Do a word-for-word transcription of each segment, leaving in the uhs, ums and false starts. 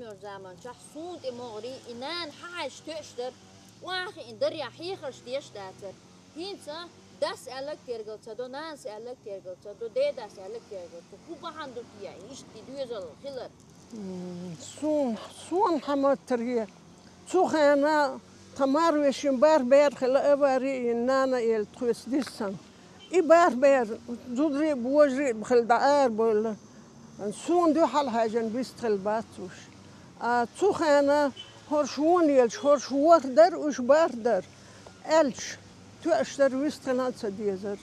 Муьрзаман чохь суна тӀе могӀарий, и нана хьан хьаьжча тоьаш дара, охьахиъна дарехь хьехарш деш дацара. ХӀинца дас аьлларг тергал ца до, нанас аьлларг тергал ца до, дедас аьлларг тергал ца до. ХӀун бахьана ду те, иштта и доьзал хилар? М, суна, суна хьан ма-дарра. Цу хенахь тхан марвешин бархӀ бер хилла, авари йина, нана а елла тхоьца диссина. И бархӀ бер зударий а, божарий а хилла дӀаарабевлла. Суна дуьхьал хьаьжна вистхилла бац уьш. А цу хенахь хӀорш вон лелаш, хӀорш ворхӀ дара, уьш бархӀ дара аьлча, тоьаш дара, вистхила а ца дезара.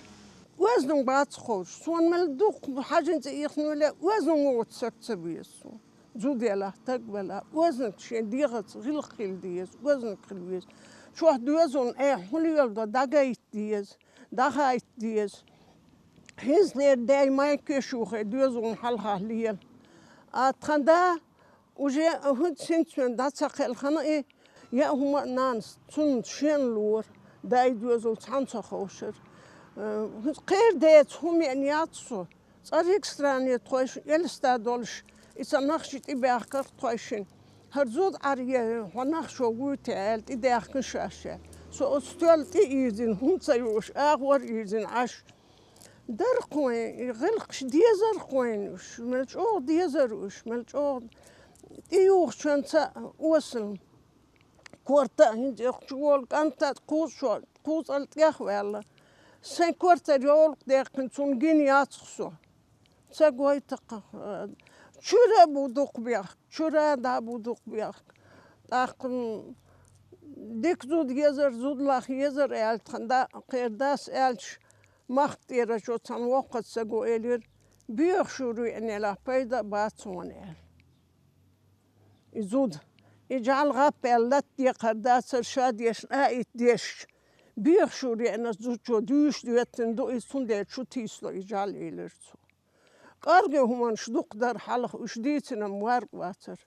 Оьзданг бац ховш. Суна мел дукха хьаьжин цӀе ихна велахь, оьзданг воцу стаг ца веза суна. Зуда велахь, стаг велахь, оьзданг шен дегӀаца гӀиллакх хила деза, оьзданг хила веза. Чохь доьзална, э, хӀун леладо, дӀагайта деза, дӀахайта деза. ХӀинцанера дай майкеш юххе доьзална хьалха лела. А тхан да уже хӀинца, хӀинца вен дӀа ца кхелхина и, яа хӀума а нанас цунна шена лора, дай доьзал цхьаьна ца ховшара. Э, хӀинца кхера деца хӀума еана яц со. Цкъа регистране тхойшинна, Элиста долуш, и сан нах ши тӀебаьхкара тхойшинна. ХӀара зуда Ӏар е, хьо нах шо вуьйте аьлла, тӀедаьхкина шаьш аьлла. Со оцу стоьлла тӀе ирзина, хӀума ца юуш, агӀор ирзина Ӏаш. Дара кхойн, и гӀиллакхаш дезара кхойн уьш, мел чӀогӀа дезара уьш, мел чӀогӀа тӀеюхучунца осалла. Корта а хӀинца йоккхачу волу кӀанта а кхуза шо, кхуза тӀехваьлла. Сайн кортара йовлакх даьккхина, цунна гина яцахь со. Ца гойту-кх, чуьра а бу дукха бехк, чуьра а да бу дукха бехк. ТӀаккха, м, дика зуда езара, зуда лаха езара аьлла, тхан да, кхеран дас аьлча, махка тӀера чу цхьана воккхаца саго элира: «Боьха шура веана елахь, пайда а бац хьуна», — аьлла. И зуда, и жӀаьла гӀап аьлла латта декхар дацара, ша дешна а итт дешча, боьха шура веана зудчо дуьйш доьттина ду иза, цундела чу тийсало и жӀаьла, элира цо. КӀорге хӀуманаш дукха дара хьалха, уьш дийцина-м варг вацара.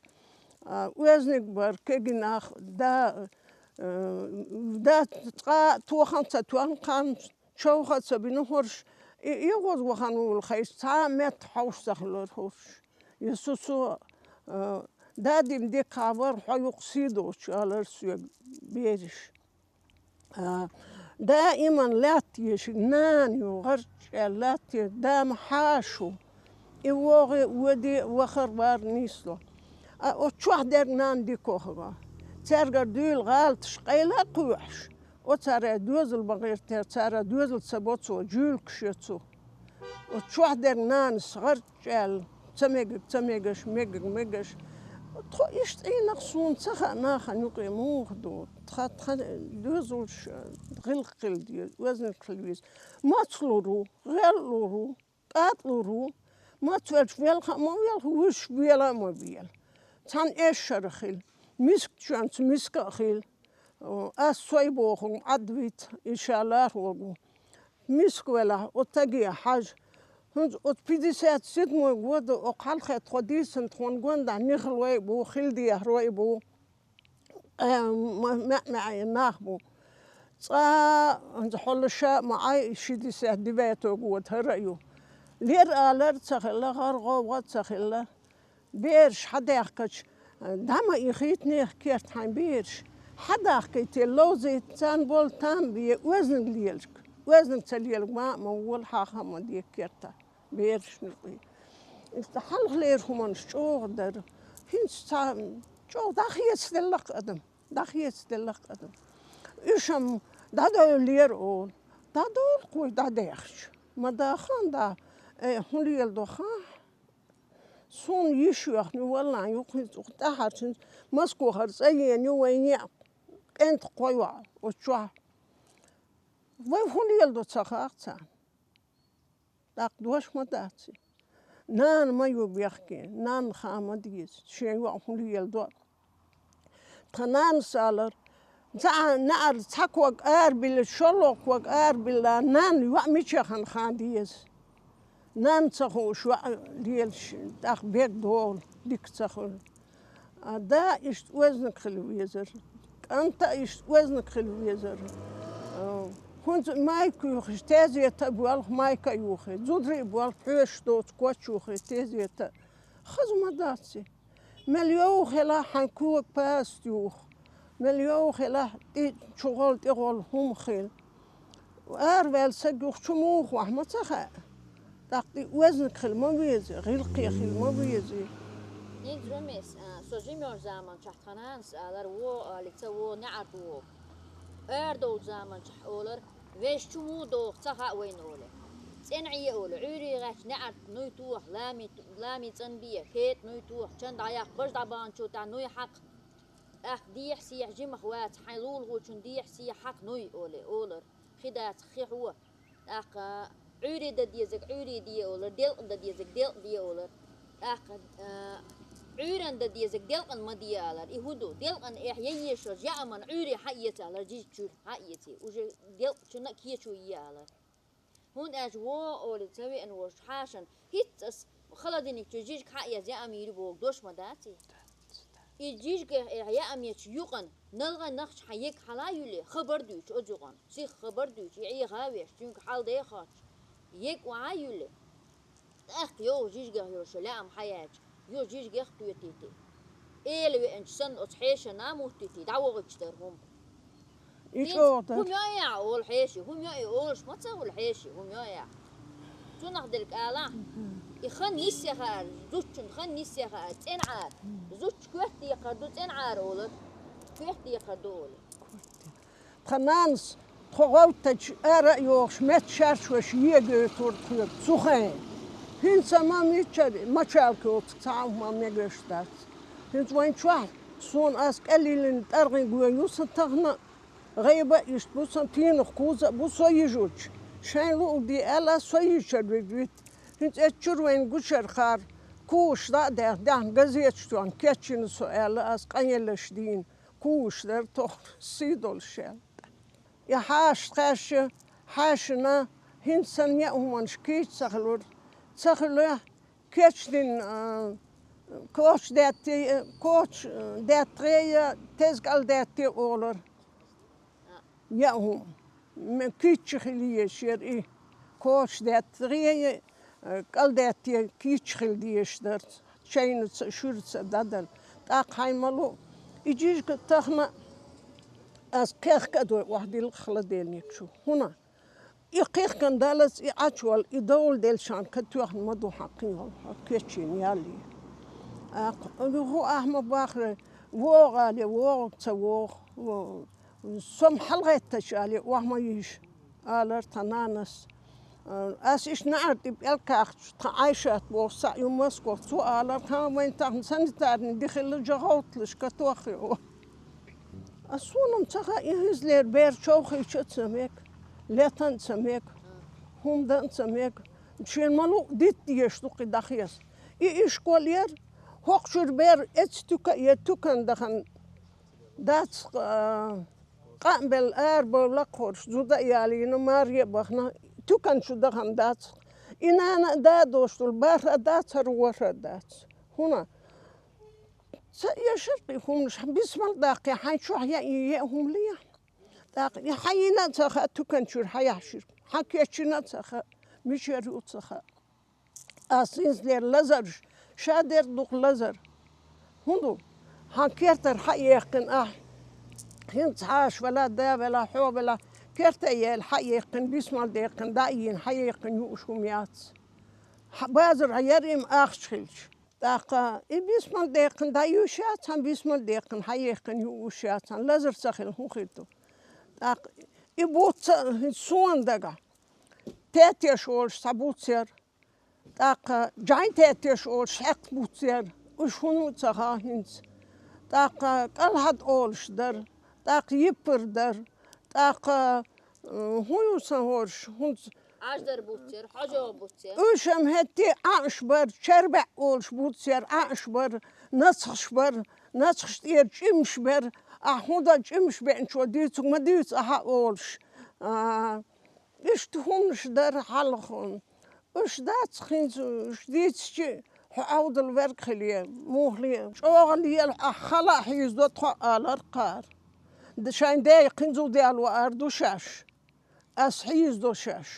А, оьзниг бара, кегий нах, да, э, да цкъа а тоха а ца тоьхна кхарна, човха а ца бина хӀорш, и эгӀаз вахана волу хезча, цхьа а метта хьовш ца хилира хӀорш. Я со, со, э, дадин декхахь вара, хьо юкъа сий доцуш, алара соьга бераш. А, даиман лаьттан ешиг нана ю, гӀарчӀ аьлла лаьттан, да ма хьашу. И вогӀе а, воде а, вахар а, вар а нийсло. А оцу чохь дерг нана дика вахара. Цаьргара дуьйла гӀалаташ къайла а кхоьхьуш, оцара доьзал ма гӀиртера, цара доьзал ца бо цо, жуьлкаш ю цо. Оцу чохь дерг нанас гӀарчӀ аьлла, ца мегаг, ца мегаш, мегаг, мегаш. Тхо иштта Ӏийнарг суна ца хаьа, нахана юкъе муха ду. Тхан, тхан доьзалш гӀиллакх хила деза, оьзаниг хила веза. Маца лур ву, гӀел лур ву, кӀатӀ лур ву. Маца велча велха а ма велха, вуьш вела а ма вела. Цхьана эшшара хила, мискачоьнца миска а хила. Ас сой бохург Ӏадвита, и ша лархӀорг ву. Миска велахь, оцу стаге хьажа. ХӀинца оцу пятьдесят седьмой года, оцу хьалхе тхо дийцина, тхуна гондахь нихалой а бу, хила дехарой а бу, э, ма-, маьӀ-маьӀӀе нах бу. Цкъа а хӀинца хьо лаша а ма Ӏай, шестьдесят девятого года хӀара а ю. Лер-алар а ца хилла, гӀар-гӀовгӀа а ца хилла. Бераш хьадаьхкича, дӀа ма ихийта нехан керта хьайн бераш. Хьадахкийта, ловзийта, царна болу там бе, оьзаниг леларг. Оьзаниг ца леларг ма а ма вола, хьаха а ма де керта берашна юкъе. Иштта хьалхалера хӀуманаш чӀогӀа дара. ХӀинца цхьа чӀогӀа дӀахецаделла-кх адам, дӀахецаделла-кх адам. Уьш-м дӀадевллера олу. ДӀадовла-кх вай дӀадаьхча. Ма даха а да, э, хӀун леладо хан? Суна йиш йоьхна ю, валлахӀи, юха хӀинца укх тӀаьхьарчу хӀинца Москохара цӀа йина ю вайн неӀ, кӀентан кхо йоӀ оцу чохь. Вай хӀун леладо ца хаьа царна. ТӀаккха дош ма дац и. Нана ма ю бехке, нанна хаа ма деза, шен йоӀ хӀун леладо. Тхан нанас алара, цхьа неӀар цхьа ког арабилла, шолгӀа ког арабилла, нанна йоӀ мичахь хаа деза. Нанна ца хууш йоӀ лелаш, тӀаккха бегдолу, дика ца хуьлу. А да иштта оьзаниг хила везара, кӀанта а иштта оьзаниг хила везара. А, хӀинца майка юхуш, тезета а боьлху, майка а юхий, зударий а боьлху, хьоьшуш доцу коч юхий, тезета а. Хаза ма дац и. Мел йовха хилахь хьайн кога паста юха. Мел йовха хилахь тӀе чугӀолла, тӀегӀолла хӀума хила. Араваьлла саг юха чу муха вахь ма ца хаьа. ТӀаккха и оьзнаг хила ма везий, гӀиллакхе хила ма везий. ХӀинца, Румес, а, со жима йолчу заманчохь тхан нанас алара, вогӀу олий ца вогӀу неӀарт вогӀу. Арадовлу заманчохь олара, вешан чу муха догӀу ца хаьа вайна олий. ЦӀена Ӏе олий, Ӏуьйре гӀаьттича неӀарт нуй тоха, ламий, ламий цӀанбе, хетӀа нуй тоха, чан дӀаяьккха, бажа дӀабаханчул тӀаьхьа нуй хьакха. ТӀаккха дехьа-сехьа жимах вац, хьайн лулахочун дехьа-сехьа хьакха нуй олий, олара. Хи дац, хи хьо. ТӀаккха Ӏуьйре дан дезарг Ӏуьйре де олар, делкъан дан дезарг делкъан де олар. ТӀаккха, а, Ӏуьйран дан дезарг делкъан ма де алар. И хӀун ду? Делкъан эхь ян ешалаш, яаман Ӏуьйре хьаэца алар, жижиг чуьра хьаэций. Уже делкъан чунна а кечо е алар. ХӀунда аьлча вон олий ца веана волчу хьашан хӀинца ас холодильник чу жижиг хьаэца яам йийр боху дош ма даций? И жижигех эхь яам ечу юкъан налгӀай нахча хьан ег хьала а юьллий, хабар дуьйцу оцу юкъан. Сиха хабар дуьйцу, и Ӏеха а веш, цуьнга хьал дан а хоттуш, ег охьа а юьллий. ТӀаккха йогӀу жижигех йолуш лаам хьаяьлча, йо жижигех а кхетийтий. Эла веанчу санна оцу хьешана а муттийтий, дӀавохуьйтуш дара хӀума. И ХӀинца чӀогӀа дара. ХӀума йо и ахь олу хьеший, хӀума йо и олуш ма ца хуьлу хьеший, хӀума йо и ахь. Цунах дерг алахь, и хан нисъяхаар, зудчун хан нисъяхаар, цӀена Ӏара. Зудчун коьрта декхар ду, цӀена Ӏара олар, коьрта декхар ду олий. Тхан нанас тхо гӀовттачу ара а йохуш, меттан шаьрташ веш егойтура тхоьга цу хенахь. ХӀинца ма мичара, мачалка йоцург цхьа а хӀума мегаш дац. ХӀинца вайн чохь суна ас кӀел йиллина тӀаргӀин гой ю сан тахана а, гӀайба а иштта бу сан, тийнах кхуза а бу со йижучу. Шайн луъург де аьлла, со йижчара вирд вита. ХӀинца эцчуьра вайна гучархара, куш дӀа а даьхна, даьхна газеташ тоьхна кечйина со аьлла, ас къанъеллаш дийна, куш дара тоху сий долуш аьлла. И хьаша тхаьшша, хьаьшана хӀинца санна яа хӀуманаш кийча ца хилура, ца хилла, кечдина, а, коча даьтте, коча даьттагӀе я теза кӀал даьтте олура. Яа хӀума. М-, кийча хила езаш яра и. Коча даьттагӀе я, а, кӀал даьтте кийча хила дезаш дара. Чайнаца, шуьраца дӀадала. ТӀаккха хьайн ма лу. И жижиг тахана ас кхехка а дой охьадилла холодильник чу. ХӀуна? И кхехкан даллалц и Ӏачувала, и довла деллачарна катоьхна ма ду хьан кхин йолу, хьо кечйина яллий. ТӀаккха, хӀу ахь ма бахара, вогӀу алий, вогӀу ца вогӀу, со-м хьалагӀеттача алий, охьа ма йижа, алара тхан нанас. Ас иштта неӀар тӀе пӀелг кхаьхча, тхан Ӏайшат боху схьа ю Москох, цо алара, хьан вайн тахана санитарный ди хилла жа гӀовтталаш катоххий хьо. А суна-м ца хаьа, и хӀинцалера бер човхийча а ца мега, летан а ца мега, хӀума дан а ца мега. Шена ма луъу дитта дезаш ду кхин дӀахеза. И ишкол яра, хӀокху чуьра бер эцна туька а яра, туькана дахана дац, а, къа а белла, арабевлла лакхарш, зуда а ялийна, маре а бахана, туькана чу дахана дац. И нана а, да а доцуш долу, бархӀ а дац, хӀара ворхӀ а дац. ХӀуна? Ца эшар кхин хӀуманаш, бисмал даккхий, хьайн чохь яа, яа хӀума лехьа. ТӀаккха и хьан йина а ца хаьа, туькана чуьра хьан яхьа шуьра, хьан кечйина а ца хаьа, мичара ю а ца хаьа. Ас хӀинцалера лазарш, ша дерг дукха лазар. ХӀун ду? Хьан кертара хьан а яьккхина ахь, хӀинца хьаша вела, да вела, хьо вела, керта а яьлла хьан а яьккхина, бисмал даьккхина, дӀа а йина хьан а яьккхина юуш хӀума яц. Хьан базар хьан яра и-м ахча хилча. ТӀаккха и бисмал даьккхина дӀаюьйш яц хьан, бисмал даьккхина хьан яьккхина юуш яц хьан, лазар ца хилла хӀун хир ду? ТӀаккха и буц а, суна дагахь, тетеш олуш цхьа буц яра, тӀаккха жӀайн тетеш олуш хьекх буц яра, уьш хӀун ю ца хаьа хӀинца. ТӀаккха кӀалхьад олуш дара, тӀаккха йиппар дара, тӀаккха, м, хӀун ю сан хӀорш, хӀунца Ӏаждар буц яра, хьожо буц яра. Уьш-м хӀетте Ӏаьнаш бара, чарбаьӀ олуш буц яра, Ӏаьнаш бара, нацхаш бара, нацхаш тӀера чӀимаш бара, ахь хӀун дан чӀимаш беанчо дуьйцург ма дуьйцу ахьа олуш. А, иштта хӀуманаш дара хьалха. Уьш дац хӀинца, уьш дийцичи, хьо Ӏовдал верг хиле, мухале, чӀогӀа лела, ахь хала а хьийзадо тхо алар кхара. Д-, шайн дай кхинзу дел ваар ду шаьш. Ас хьийзадо шаьш.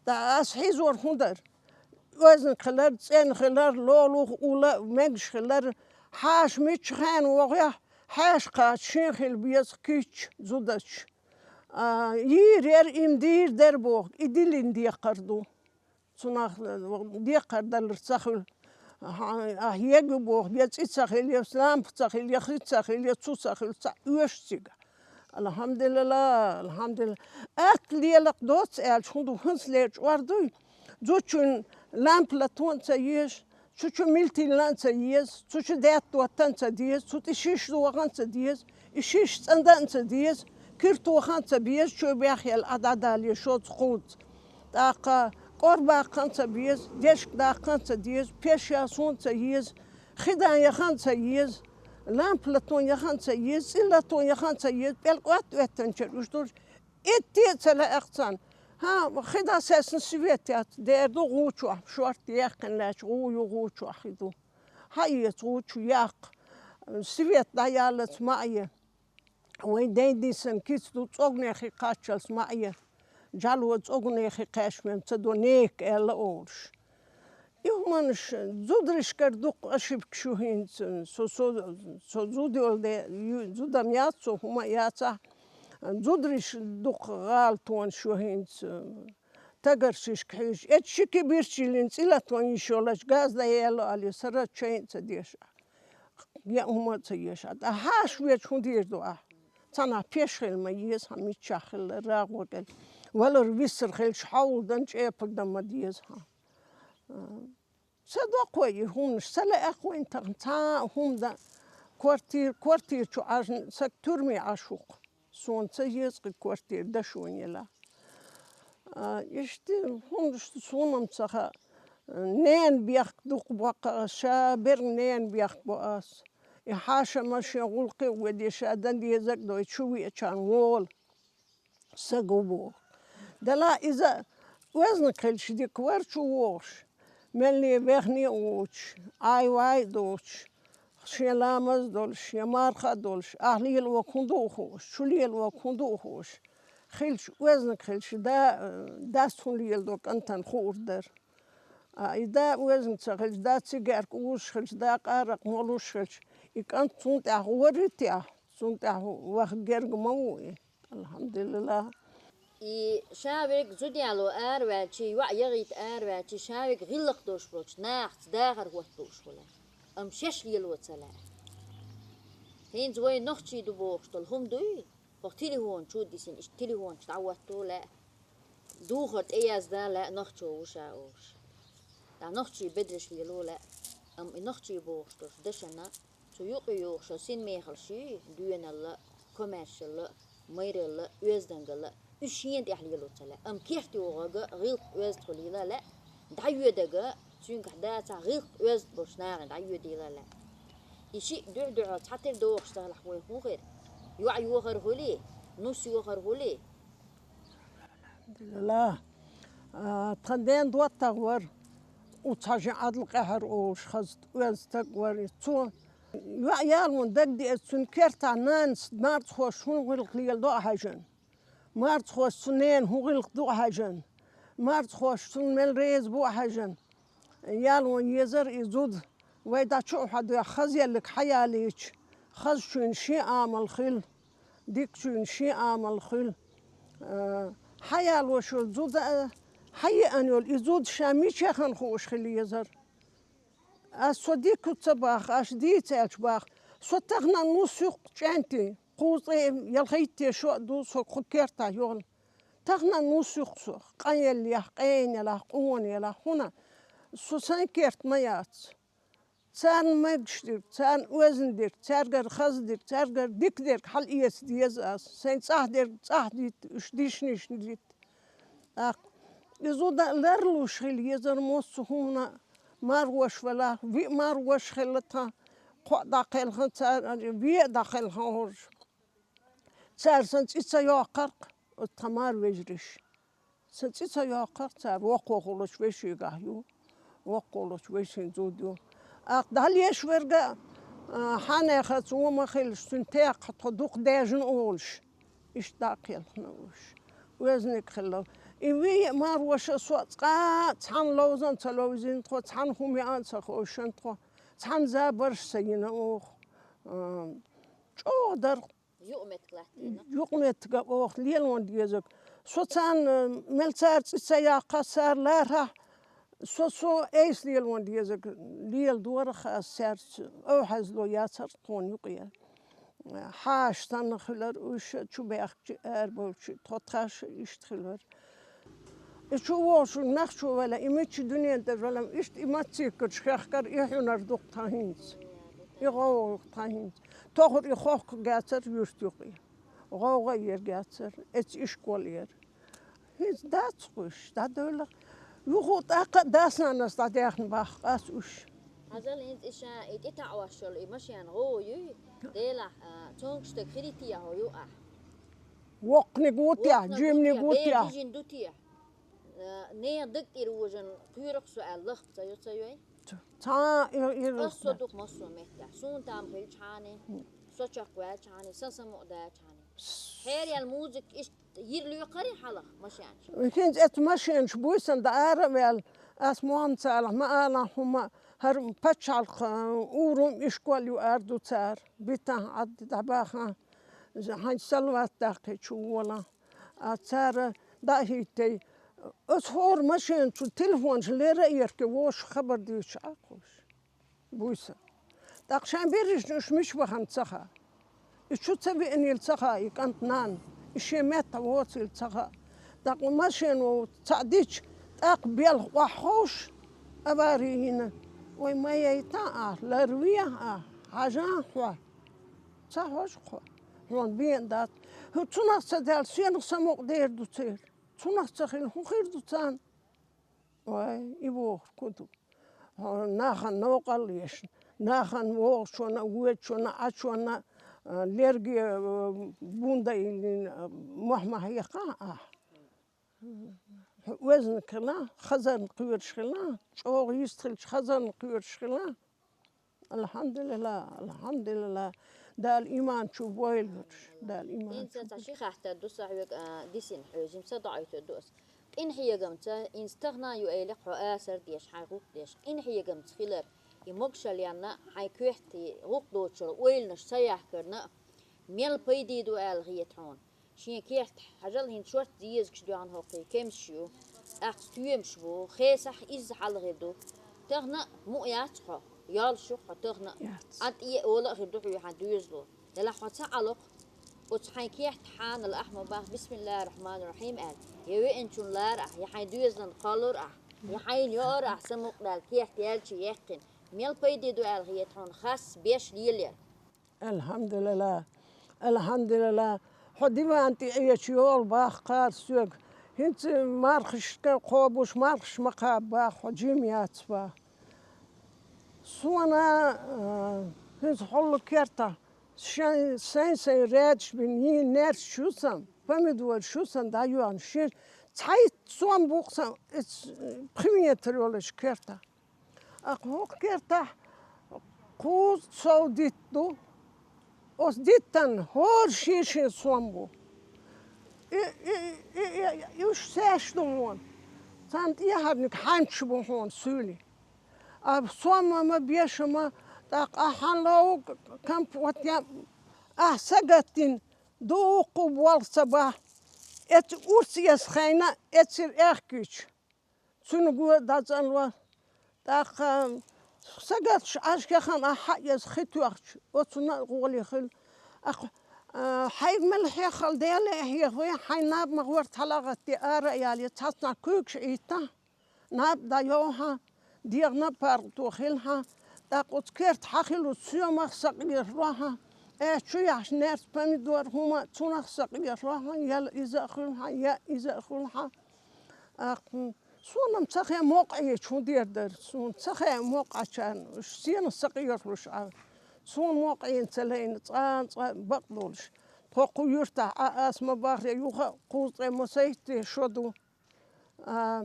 ТӀаккха ас хьийзор хӀун дара? Оьзна хилар, цӀена хилар, лолух ула мегаш хилар, Хьаша мичча хьена вогӀехь, хьаьша кхача шен хила беза кийча зудача. А, йийр яра, им дийр дара боху, и дилина декхар ду. Цунах, э, декхар далар ца хуьлу. Ахьа, ахьа егу боху, я цӀи ца хила, я лампа ца хила, я хи ца хила, я цу ца хила, ца оьшу цига. Алхьамдулилла, алхьамдулилла. Атта лелакх доцца аьлча, хӀун ду, хӀинцале чӀор дуй? Зудчун лампа латон а ца еза, цу чу милтиллан а ца еза, цу чу даьтта доттан а ца деза, цу тӀе шиш дохан а ца деза, и шиш цӀандан а ца деза, кир тохан а ца беза, чу бехъяла Ӏа дӀадале шозза кхузза. ТӀаккха кӀор баккхан а ца беза, дешка даккхан а ца деза, пеш ясон а ца еза, хидан яхан а ца еза, лампа латон яхан а ца еза, цӀи латон яхан а ца еза, пӀелг оьтту-оьттанчара уьш долуш, итт а ца лаьа царна. ХӀан, хи дӀасаьссина свет яц, дер ду гӀу чохь, шорта яьккхина лаьтташ гӀу ю, гӀу чохь хи ду. Хьаэца гӀу чу яккха. Свет дӀаяллалц ма а е. Вайн дайн дисан кица ду, цӀогнехи кхаччалц ма а е. Джало цӀогнехи кхаьчмем ца до, нехка аьлла олуш. И хӀуманаш зударшкара дукха ошибкаш ю хӀинца. Со, со, со зуда йолу де, ю-, зуда-м яц, со хӀума а яцахь, зударш дукха гӀалатонаш ю хӀинца. Тагаршишка хьуьйсуш, эцу ши кибирчиллин цӀи латон йиш йолчу газ дан елла олий, сара чайн а ца деш. Яа хӀума а ца еш. ТӀаккха хьаша веча хӀун дийр ду ахь? Цхьанхьа пеш хила ма еза, хьан миччахь хилла, рагӀо кӀел. Валар виссар хилча, хьовла дан, чӀепал дан ма деза хьан. Ца доккхой и хӀуманаш, ца лаьа вайн тахана цхьа а хӀума дан. Квартир-, квартир чу Ӏаш, саг туьрме Ӏаш ву-кх. Суна ца еза кхин квартира дашон елахь. А, иштта хӀуманаш суна-м ца хаьа. Ненан бехк дукха боккху ас, ша берг ненан бехк бо ас. И хьаша-м шен гӀуллакхе а веде, ша дан дезарг а дой, чу веачарна волу. Са гу боху. Делахь иза оьзнаг хилча дика вара чу вогӀуш, мелле вехне а воцуш, Ӏай-вай а доцуш, шен ламаз а долуш, шен марха а долуш, ахь лелорг хӀун ду а хууш, чу лелорг хӀун ду а хууш, хилча, оьзнаг хилча, да, дас хӀун леладо кӀантана хуур дара. А и да оьзнаг ца хилча, да цигаьрка узуш хилча, да къаракъ молуш хилча, и кӀант цунна тӀехь гӀорритехь, цунна тӀехь ваха герга ма ву и. Алхьамдулиллах. И ша верг зуда яло араваьлчи, йоӀ яхийта араваьлчи, ша верг гӀиллакх долуш болчу нахаца дахар хӀотта лууш хуьлу. Амма шаьш лело ца лаьа. ХӀинца вай нохчий ду бохуш долу хӀума дуй, хӀокху телефон чу дисина, иштта телефон чу дӀахӀотто лаьа. Духар тӀеязда лаьа, нохчо ву ша олуш. ДӀа нохчий бедраш лело лаьа. Амма и нохчий бохуш долуш дашана, цу юкъе йогӀуш йолу синмехалла ший, доьналла, комаьршалла, майралла, оьздангалла, уьш шена тӀехь лело ца лаьа. Амма керт йогӀага гӀиллакх, оьзда хила йила лаьа, дӀайоьдага, цуьнгахь дацахь гӀиллакх, оьзда болуш нахана дӀайоьдийла лаьа. И шиъ дуьхь-дуьхьал цхьатера дохуш дахалахь вайн хӀун хир? ЙоӀ йохар хуьлий, нус йохар хуьлий? Ла, а, тхан ден доттагӀа вара, у цхьа жин Ӏадал къаьхьара олуш хаза оьзда стаг вара. Цо йоӀ ялон дагадеаза цуьнан кертахь нанас марзахошца хӀун гӀиллакх леладо а хьаьжна. Марзахошца цу ненан хӀун гӀиллакх ду а хьаьжна. Марзахошца цунна мел реза бу а хьаьжна. Ялон езара и зуда, вай дӀа чу а хьадоьхна, хаза еллиг хьаялийча, хазачуьнан шен амал хуьлу, дикачуьнан шен амал хуьлу. Э, хьаялош йолу зуда, э, хьаеана йолу и зуда ша мичахана хууш хила езара. Ас со дика ца боху, аш дийца аьлча боху, со тахана нус ю-кх, чӀентий, кхузткъе ялхитта шо а ду со кху кертахь йолу. Тахана нус ю-кх со, къан еллехь, къена елахь, къона елахь, хӀунда со сайн керт ма яц. Царна мегаш дерг, царна оьзна дерг, цаьргара хаза дерг, цаьргара дика дерг хьалаэца деза ас. Сайн цӀахь дерг цӀахь дитта, уьш дишнаш дитта. ТӀаккха и зуда ларлуш хила езара массо а хӀуманна, мархош велахь, виъ мархош хилла тхан, кхоъ дӀакхелхина цара, виъ а дӀакхелхина хӀорш. Цара сан цӀи ца йоккхар-кх, оцу тхан марвежарша. Сан цӀи ца йоккхар-кх цара, воккхо хуьлучу вешигахь ю, воккхо хуьлучу вешин зуда ю. ТӀаккха дӀалеш верг а, а, хьанехаца вон ма хилаш, цуьнан текхахь тхо дукха даьжна олуш, иштта дӀа а кхелхина уьш. Оьзниг хилла. И виъ а мархоша со цкъа а цхьана ловза а ца ловзийна тхо, цхьана хӀума яа а ца ховшийна тхо. Цхьана забарш ца йина оха. А, чӀогӀа дар. Юкъаметтиг латтийна. Юкъаметтига оха лелон дезаг. Со царна мел цара цӀи ца яккха, цара лархьа, со, со айса лелон дезаг леладора аз цаьрца. Овхьазло яцар тхона юкъе. Хьаша санна хилар уж, чубаьхкача, арабовлча, тхо тхаш иштта хилар. И чу вогӀуш нах чу вала, и мичча дуьнен тӀа вала, иштта и маццикарш хехкар, и хьунар ду-кх тхан хӀинца. И гӀовгӀа ю-кх тхан хӀинца. Тохар и хохкаргьяцар юрта юкъе. ГӀовгӀа а яргьяцар, эца ишкол яр. ХӀинца дац-кх уж, дӀадоьлла. Юха тӀаккха а дас-нанас дӀадаьхна бахкъац уж. Хьажал, хӀинца и ша и тӀетаӀош йола и машен гӀо юй, Делахь, а, цунга стаг хилийта яхьо ю ахь? Воккханиг ву те, воккханиг ву жиманиг те, ву те? Бер дижина ду те? А, нехан даг тӀера вожан кхоьру-кх со аьлла, лахка ца йо, ца йой? Цхьа ир, ир. Ас со ду-кх массо а меттехь. Суна там хилчхьана, со чекхваьлчхьана, сан самукъадаьлчхьана. Хьераяьлла музыка иштта йира лоькхарий хьалха машенаш? ХӀинца эцу машенаш буйсанна дӀа ара а ваьлла, ас мо-м ца алахь, ма алахь хӀума, хӀара пачхьалкх, а, урам ишкол ю ара ду цара, битахь Ӏад дӀабахахь, хьайн салават даккхий чу волахь. А цара дӀа а хӀиттий, оцу хӀора машен чу телефонаш лера а ерке вовшах хабар дуьйцуш Ӏа кхуш. Буйса. ТӀаккха шайн берришна уьш мича бахана ца хаьа. И чу ца веанийла ца хаьа, и кӀант-нана, и шен меттахь воцийла ца хаьа. ТӀаккха машено цхьаъ дича, тӀаккха белха охьаховш, авари йина. Вай ма яйтахь ахь, ларвехьа ахь, хьажахь хьо. Ца хьожу-кх хьо. Хьуна бен дац. ХӀу цунах ца даьлла, сенах самукъадер ду церан? Цунах ца хилла, хӀун хир ду царна? Ой, и вохург хӀун ду? Хьо нахана новкъарло еш, нахана вогӀучунна а, воьдучунна а, Ӏачунна а, а, лерге, а, бун дайиллина, а, мохь ма хьекхахь ахь. Хьо оьзаниг хилахь, хазарна кхоьруш хилахь, чӀогӀа йист хилча хазарна кхоьруш хилахь. Алхьамдулилла, алхьамдулилла. Дала иман чу бойла хӀорш, Дала иман чу. ХӀинца цхьа ши хаттар ду сан хьоьга, а, дисина хьоьжуш, сан доӀуьйтур ду ас. Къинхьегамца, хӀинца тахана а ю эли-кх хьо, асар деш, хьайн гӀуллакх деш, къинхьегамца хилар, и могашалла янна, хьайн коьрта гӀуллакх доцучул ойланаш ца яхкарна, мел пайде ду аьлла хета хьуна? Шен керта, хьажал, хӀинца шортта дезагаш доьгӀна хӀокху кемсаш ю, тӀаккха стоьмаш бу, хесахь изза хьалхе ду. Тахана а мукъа яц хьо, йолуш ю хьо тахана а. Яц. Ӏад тӀе а ола а хир ду хьоьхьан доьзало. Делахь хьо ца Ӏалокху, оцу хьайн керта хьанал ахь ма бах, бисмиллахӀир-рохьманир-рохьим аьлла, я веанчунна лара ахь, я хьайн доьзална кхоллур ахь, я хьайна йоӀар ахь, самукъадаьлла керта яьлча яьккхина. Мел пайде ду аьлла хета хьуна, хас беш лелаяр? Алхьамдулилла, алхьамдулилла, хьо диван тӀе Ӏечу йолу бах кхара соьга. ХӀинца мархашка кхобуш, мархаш ма кхаба бах, хьо жима яц бах. Суна, а, хӀинца хьулла кертахь, шайн, сайн-сайн радаш бина, йийна нерсаш ю сан, помидораш ю сан дӀайоьгӀна, шен цхьайтта сом бу-кх сан, иза пхи метр йолчу кертахь. Акха хӀокху кертахь кхузткъа сов дитт ду. Оцу диттан хӀора шен-шен сом бу. И, и, и, и, и уьш саьш ду хьуна. Царна тӀехьарниг хьаьнчаш бу хьуна суьйлий. А сом ма беш ма, тӀаккха ахьа ловга компот я, ахьа сагатдина, дуккха болх ца бахь, эцу урс эса хенахь, эцира аьхкича. Цуьнан го дӀацӀанло. ТӀаккха сагаташ Ӏаш кехана ахьа хьаэца хи тоьхча, оцунна а гӀоле хила. Акха, а, хьайга мел хьеххал Деле а хьехаве, хьайн наб ма гӀорта хьала а гӀаттий, ара а яле, цхьацнахь куьйгаш Ӏийттахь, наб дӀайовхьа, дегӀана а паргӀато хилахьа, тӀаккха оцу керта хьан хилла соьмах а сакъерхалохьа, э, чу яхьаш нерс, помидор хӀума цунах а сакъерхалохьа, яла иза а хуьлахьа, я иза а хуьлахьа. Акха, суна-м ца хаьа мокъа Ӏеча хӀун дер дара, суна ца хаьа мокъа Ӏачарна, уьш сенах сакъерхалуш Ӏа. Суна мокъа Ӏийна ца лайна, цкъа а, цкъа а бакъдолуш. Тхо кху юьртахь Ӏа ас ма бахара, юха а кхузткъе масех шо ду. А,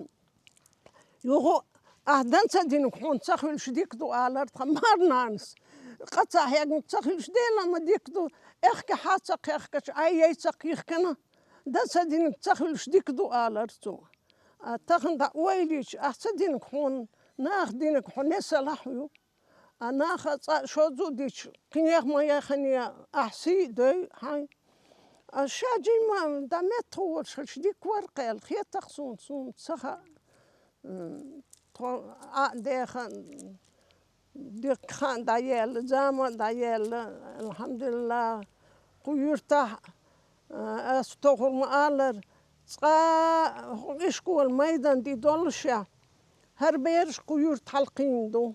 юха а, ахь дан ца динарг хьуна ца хуьлуш дика ду, алара тхан марнанас. Къа ца хьегнарг ца хуьлуш дела ма дика ду, аьхка хьа ца кхехкача, Ӏай яй ца кхихкана. Дан ца динарг ца хуьлуш дика ду, алара цо. А тахана дӀа ойла йича, ахь ца динарг хьуна, наха динарг хьо несалахь ю. А наха цӀа шозза дича, кхинех ма яхане, ахь сий а дой хьайн. А ша жимма да меттахволуш хилча, дика вара кхел, хетах суна, суна ца хаьа. М, тхо а деха, дика хан дӀаелла, зама а дӀаелла, алхьамдулиллахӀ, кху юьртахь, а, ас тохур ма-аллара, цкъа хӀокху ишкола майдан тӀе доллушехь, хӀара бераш кху юьрта хьалакхийна ду.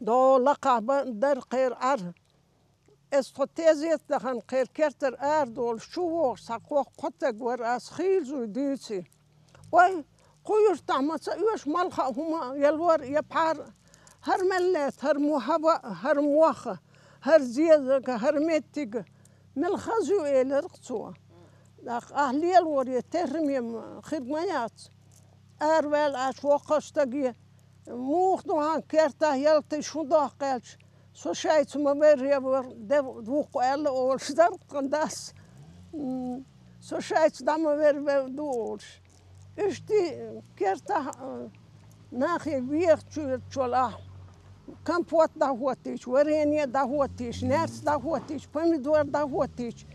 До лакхахь бан дара кхеран Ӏар. Ас тхо тезет а дахана, кхеран кертара арадолуш чу вогӀуш цхьа кхо-, кхо таг вара, ас хийла зуй дуьйций. Ой, кху юьртахь ма ца оьшу, малха а хӀума а, я лор а, я пхьар а. ХӀара мел лаьтта, хӀара мо хӀава а, хӀара мох а, хӀара зезаг а, хӀара меттиг а. Мел хаза ю, элира-кх цо. ТӀаккха ахь лелоре терхаме хир ма яц. Араваьлла Ӏаш воккхачу стаге, муха ду хьан кертахь ялташ хӀун доккху аьлча, со шайца ма верре вара, де вукху аьлла олуш дара тхан дас. М, со шайца дӀа ма верве ду олуш. Иштта кертахь, а, нахе вехачуьрчул ахь компот дӀахӀоттийча, варенье дӀахӀоттийча, наьрс дӀахӀоттийча, помидор дӀахӀоттийча,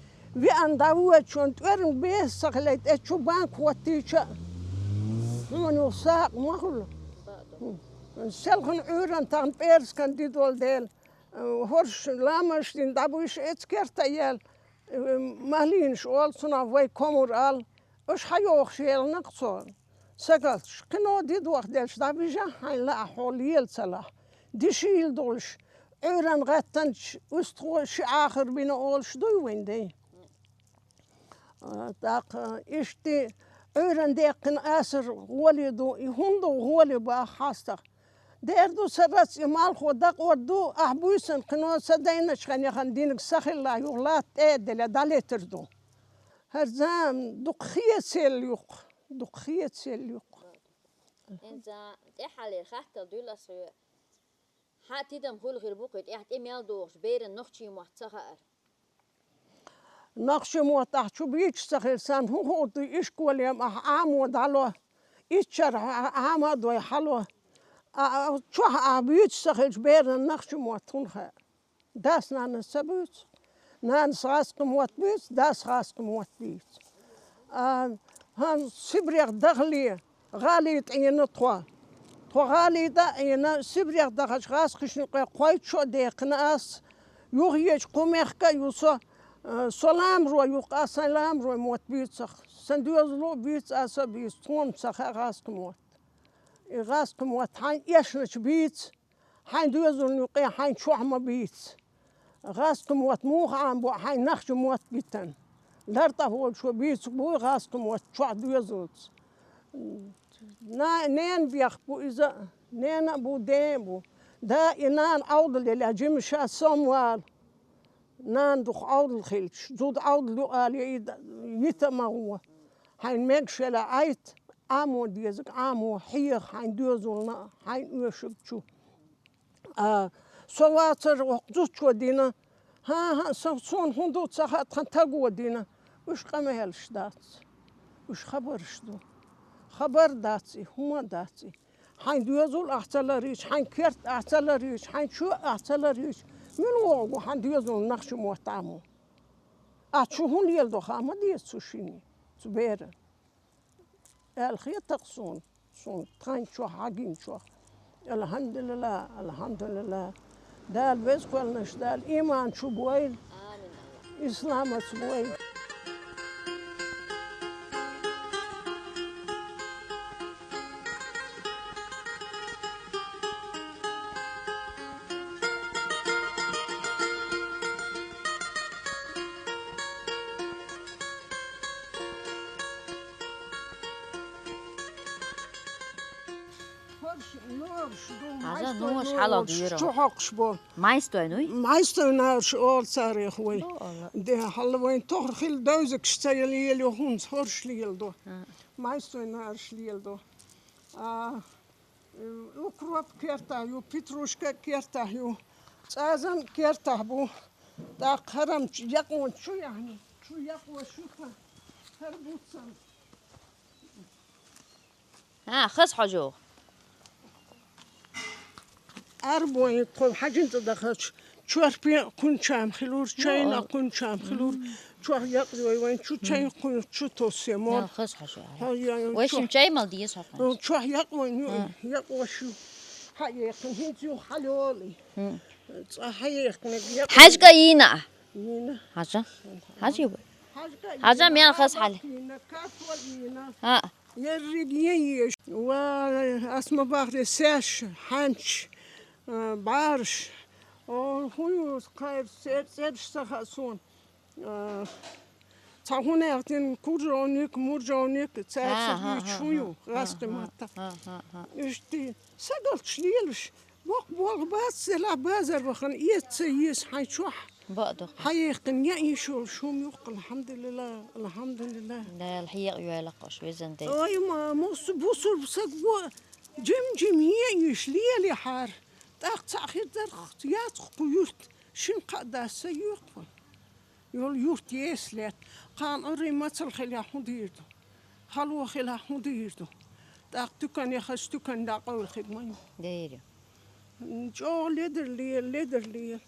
веана дӀавоьдучунна тӀоьран беса ца хилийта, тӀе чу банка хӀоттийча а, хьуна юха сагӀа ма хуьлу. Селхана Ӏуьйранна тахана пӀераскан дидолу дела, хӀорш ламазаш дина дӀабуьйша эца керта а яьлла, малийнаш олу цунах, вай комар олу, уьш хьайохуш елнакх цо. Сагаташ, кхино дидох делча, дӀабижахь хьайн лаахь, хьо лела ца лахь. Дишийла долуш, Ӏуьйранна гӀаьттанча, уьстагӀо ши Ӏахар бина олуш дуй вайн дай? А, тӀаккха иштта Ӏуьйранна деккхина асар гӀоле ду, и хӀунда гӀоле баха хьастагӀа. Дера ду, сан рац и малхо дакъор ду, ахь буьйсанна кхино сан дайначу хенахь яхана динарг сан хилла, юха латта тӀе а делла, дӀалетар ду. ХӀара зама дукха хецел юккъу, дукха хецел юккъу. Иза тӀаьххьалера хаттар дуьйла ас хьоьга. Хьан тидам хуьлу хир бу кху тӀехь тӀе мел дохуш беран нохчийн мотт ца хаар? Нохчийн мотт ахь чу буьйцуш ца хилча, сан хӀун хуур ду, ишколе ма ахь Ӏамо дӀало, иччара Ӏама а дой хьало. А, а, чохь ахь буьйцуш ца хилча, беран нохчийн мотт хӀунда хаьа? Дас-нанас ца буьйцу? Нанас гӀазкхийн мотт буьйцу, дас гӀазкхийн мотт буьйцу. А, хӀан Сибрех дахале, гӀалий тӀе Ӏийна тхо. Тхо гӀалий тӀе а Ӏийна, Сибрех дахачу гӀазкхашна юкъе кхойтта шо а дехкина ас, юхаечу кху мехка а ю со, а, со ламаро ю-кх, ас сайн ламаройн мотт буьйцу-кх. Сан доьзало а буьйцу, аса а буьйцу, тхуна ца хаьа гӀазкхийн мотт. И гӀазкхийн мотт хьайн эшначу буьйцу. Хьайн доьзална юкъе хьайн чохь ма бийца. ГӀазкхийн мотт муха Ӏамабо хьайн нохчийн мотт битина? ЛартӀахь волчо бийцарг буй гӀазкхийн мотт чохь доьзалца? На-, ненан бехк бу иза а, нена а бу, ден а бу. Да и нана Ӏовдал елахь, жима ша сом вала. Нана дукха Ӏовдал хилча, зуда Ӏовдал ю алий, и д-, йита а ма гӀо. Хьайна мегаш елахь Ӏайта, Ӏамо дезарг Ӏамо, хьеха хьайн доьзална а, хьайна оьшург чу. А, со вацара воккха зудчо дина. ХӀан-хӀа, со, суна хӀун ду ца хаьа, тхан таго дина. Уьш къамелаш дац. Уьш хабарш ду. Хабар дац и, хӀума дац и. Хьайн доьзал ахь ца ларийча, хьайн керт ахь ца ларийча, хьайн чоь ахь ца ларийча, мила вогӀу хьан доьзална нохчийн мотт Ӏамо? Ахь чу хӀун леладо хаа ма деза цу шинне, цу берана? Аьлла хета-кх суна, суна тхайн чохь хьагинчохь. АлхьамдулиллахӀ, алхьамдулиллахӀ. Дала веза кхоьллинарш Дала иман чу бойла, исламаца бойла. ХӀорш, нораш ду, хьажа, майстой нораш хьала нораш гуьйра. Чу хьокхуш бу. Майстой нуй? Майстой нораш олу царех вай. Бо олу. Де, хьала вайн тохар хила девзагаш ца ела, ела ю хӀунца хӀорш леладо. А. Майстой нораш леладо. А, укроп кертахь ю, петрушка кертахь ю, цӀазан кертахь бу. ТӀаккха хӀара-м чу якъон чу яхьна, чу якъо шуьха, хӀара буццан. ХӀа, хаза хьожа. Арбоин тхо хьажин цӀа дахача, чорпен кхунчам хилур, чайна кхунчам хилур, чох якъ вай вайн чу чайн кхун чу тоссе мол. Ял хас хьажа. Хо, я, Вай чох, шим чай мал диес хакъан. Чох якъ вайн ю, якъ вашу. Хьа яхын хинцу халёли. Ца хьа яхын якъ. Хьажга йина. Йина. Хьажа. Хьажа бу. Хьажа мен хас хьали. Йина, картол йина. А. Ерриг ен еш. Ва асма бахре сеш, хьанч, а, барш. О, хуюс, хайр, сер, серш саха сун. А, ца хунехтин куржоник, муржоник, цаца Ага, ага, чую, ага, гас ага, къиматта. Ага, ага. Ишти, сагалч лилш, бок бол бац, села базар бахан, иеца иес хай чух. Бадо. Хьаехкин я ишул шум юх, алхамдулилла, алхамдулилла. Да, алхиеқ юайлақош, везен дей. Ой, ма, мус, бусур саг бу, жим-жим я иш, лели хар. Так цахир дар, яц ху юрт, шин ка да са юрт. Йол юрт ес лет. Кан ори мацал хел я ху дирду. Халу хел я ху дирду. Так тукан я хас тукан да къол хиг ман. Дейри. Чо ледер лел, ледер лел.